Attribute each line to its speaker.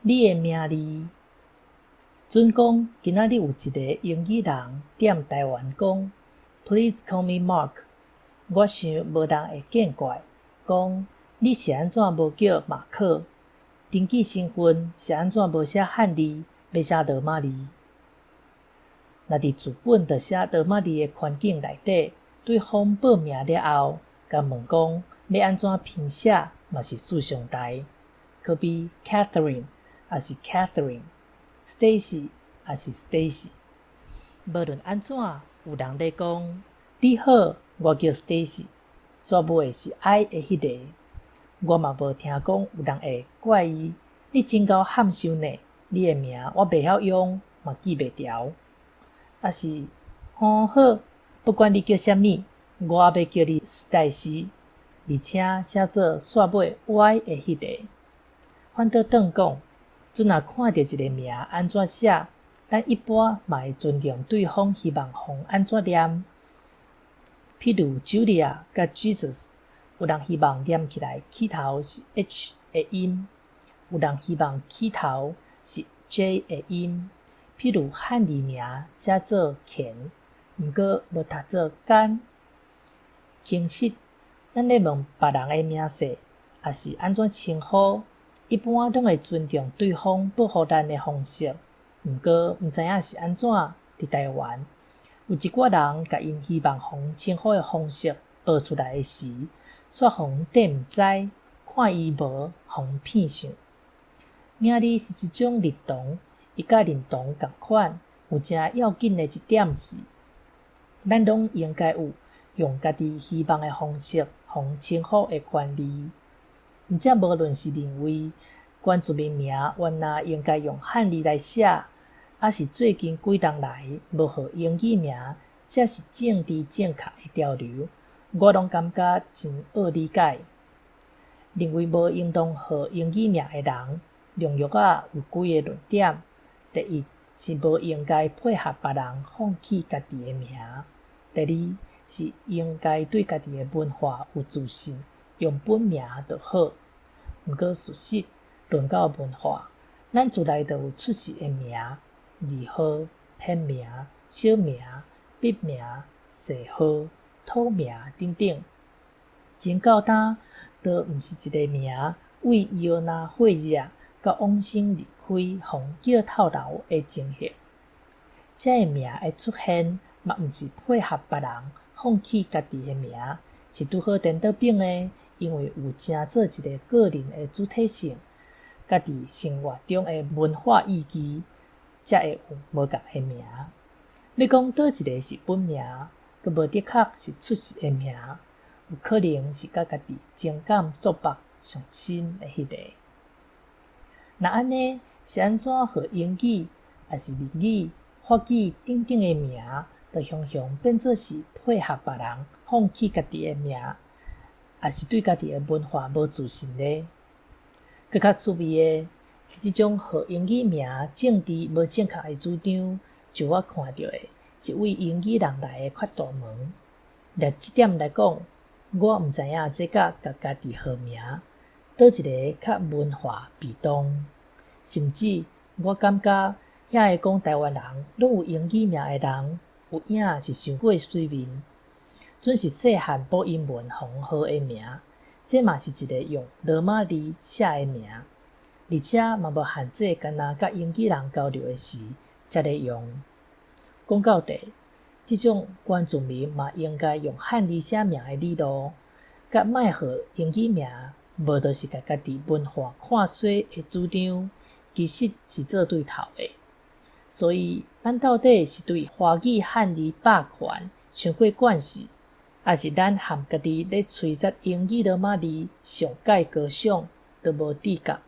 Speaker 1: 你的名字。準講今仔日有一个英語人踮臺灣講 Please call me Mark，我想無人會見怪，講你是按怎無叫馬克？登記身份是按怎無寫漢字，欲寫羅馬字？若佇自本就寫羅馬字的環境內底，對方報名了後，共問講欲按怎拼寫，嘛是事上代。可比 Catherine 抑是 Katherine，Stacy 抑是 Stacie。無論按怎，有人咧講你好，我叫 Stacy，煞尾是 I 的彼个。我嘛無聽講有人會怪伊，你真𠢕含羞呢，你的名我袂曉用，嘛記袂牢。抑是吼好，不管你叫啥物，我欲叫你史黛西，而且寫做煞尾 Y 的彼个。反倒轉講，陣若看著一个名按怎寫，咱一般嘛會尊重對方希望予按怎念。譬如 Julia 佮 Jesus，有人希望念起來起頭是 H 的音，有人希望起頭是 J 的音。譬如漢字名寫做乾，毋過無讀做乾。其實，咱咧問別人的名姓，抑是按怎稱呼，一般攏會尊重對方報予咱的方式。毋過，毋知影是按怎，佇臺灣，有一寡人共𪜶希望予稱呼的方式報出來的時，煞予人綴毋知，看伊無予騙想。名字是一種認同，伊佮認同仝款，有誠要緊的一點是，咱攏應該有用家己希望的方式予稱呼的權利。毋則無論是認為原住民名原來應該用漢字來寫，抑是最近幾冬來無號英語名，才是政治正確的潮流，我攏感覺真惡理解。認為無應當號英語名的人，容易仔有幾个論點：第一，是無應該配合別人放棄家己的名；第二，是應該對家己的文化有自信，用本名就好。毋過事實，論到文化，咱自來就有出世的名、字號、片名、小名、筆名、姓號、土名等等。真到今，都毋是一个名為搖籃火熱到往生離開，予叫透流的情形。這个名的出現，嘛毋是配合別人放棄家己的名，是拄好顛倒反的，因為有成做一个個人的主體性，家己生活中的文化意義，才會有無仝的名。欲講佗一个是本名，閣無的確是出世的名，有可能是佮家己情感束縛上深的彼个。若按呢，是按怎予英語，抑是日語、法語等等的名，就雄雄變做是配合別人放棄家己的名，抑是對家己的文化無自信呢？閣較趣味的，這種號英語名政治無正確的主張，就我看著的，是為英語人來的決大門。掠這點來講，我毋知影這佮共家己號名，佗一个較文化被動。甚至我感覺，遐个講臺灣人攏有英語名的人，有影是傷過隨便。準是細漢補英文予號的名，這嘛是一个用羅馬字寫的名，而且嘛無限制，干焦佮英語人交流的時才咧用。講到底，這種原住民嘛應該用漢字寫名的理路，佮莫號英語名，無就是共家己文化看衰的主張，其實是做對頭的。所以，咱到底是對華語漢字霸權傷過慣勢，抑是咱含家己咧吹殺英語羅馬字上蓋高尚，都無知覺。